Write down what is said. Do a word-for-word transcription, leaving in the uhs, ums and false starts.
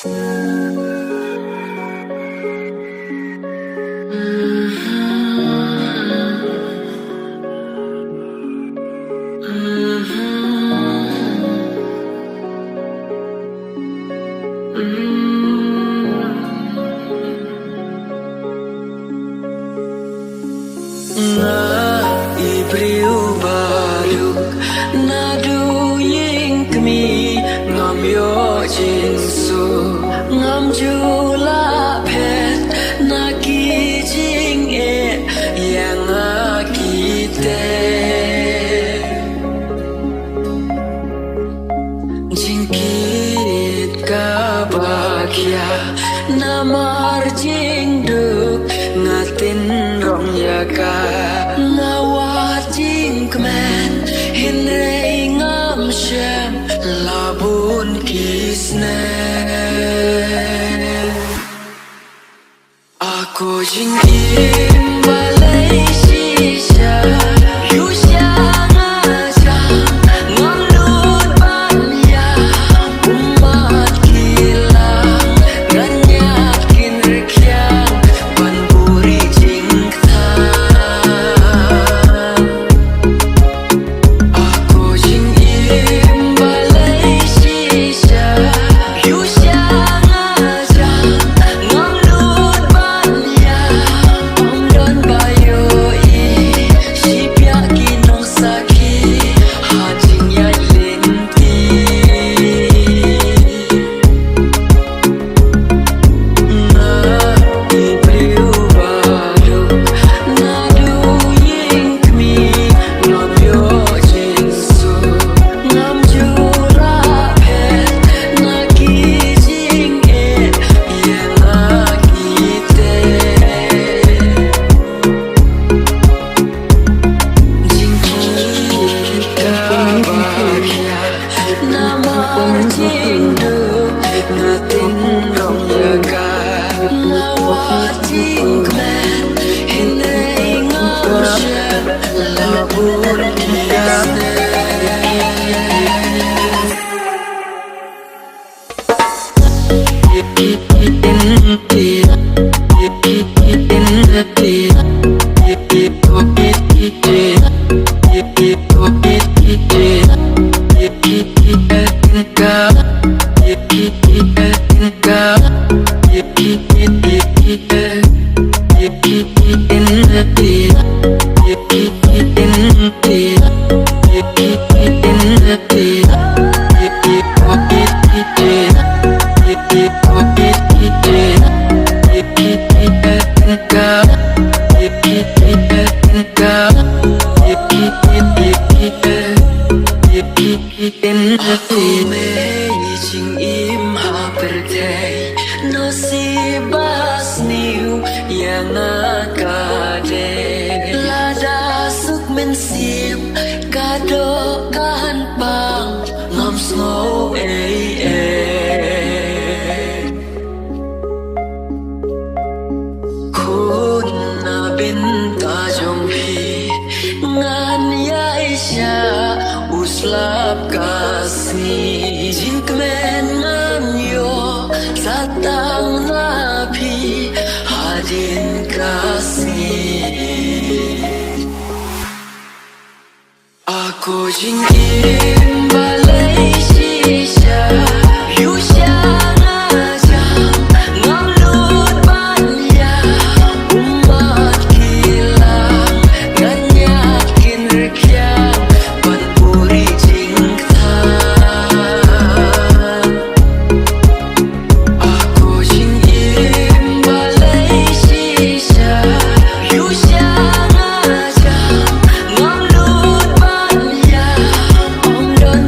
Nga i briew ba duk naduh ïing kmie, ngam ïoh jingsuk, ngam ju lah phet na ki jingeh ïa nga ki te. Jingkit kaba khia namar jingduk, nga tynrong ïa ka. Nga wad jingkmen hynrei ngam shem la bun ki snem. A ko jingim balei shisha, ïoh sha nga jam, ngam nud ban ïam, ummat ki lang, nga ñiad kin rkhiang, ban buhrieh jingktah. A ko jingim balei shisha, ïoh sha nga jam, ngam nud ban ïam, ym don ba ïohi, shiphiah ki nongsakhi, ha jingïaid lynti. Nga i briew ba duk naduh ïing kmie, ngam ïoh jingsuk, ngam ju lah phet na ki jingeh ïa nga ki te. Jingkit kaba khia namar jingduk, nga tynrong ïa ka. Nga wad jingkmen hynrei ngam shem la bun ki snem. Aku mei jingim ha pyrthei, nasib ba sniew ïa nga ka dei. Lada suk mynsiem ka doh kan pang, ngam sngew ei ei. Khun na bynta jong phi ngan ïaishah u slap ka sngi. Jingkmen ngan ïoh sa tang na phi hadien ka sngi. A ko jingim balei shisha, ïoh sha nga jam, ngam nud ban ïam, ummat ki lang, nga ñiad kin rkhiang, ban buhrieh jingktah. A ko jingim balei shisha, ïoh sha nga jam, ngam nud ban ïam, ym don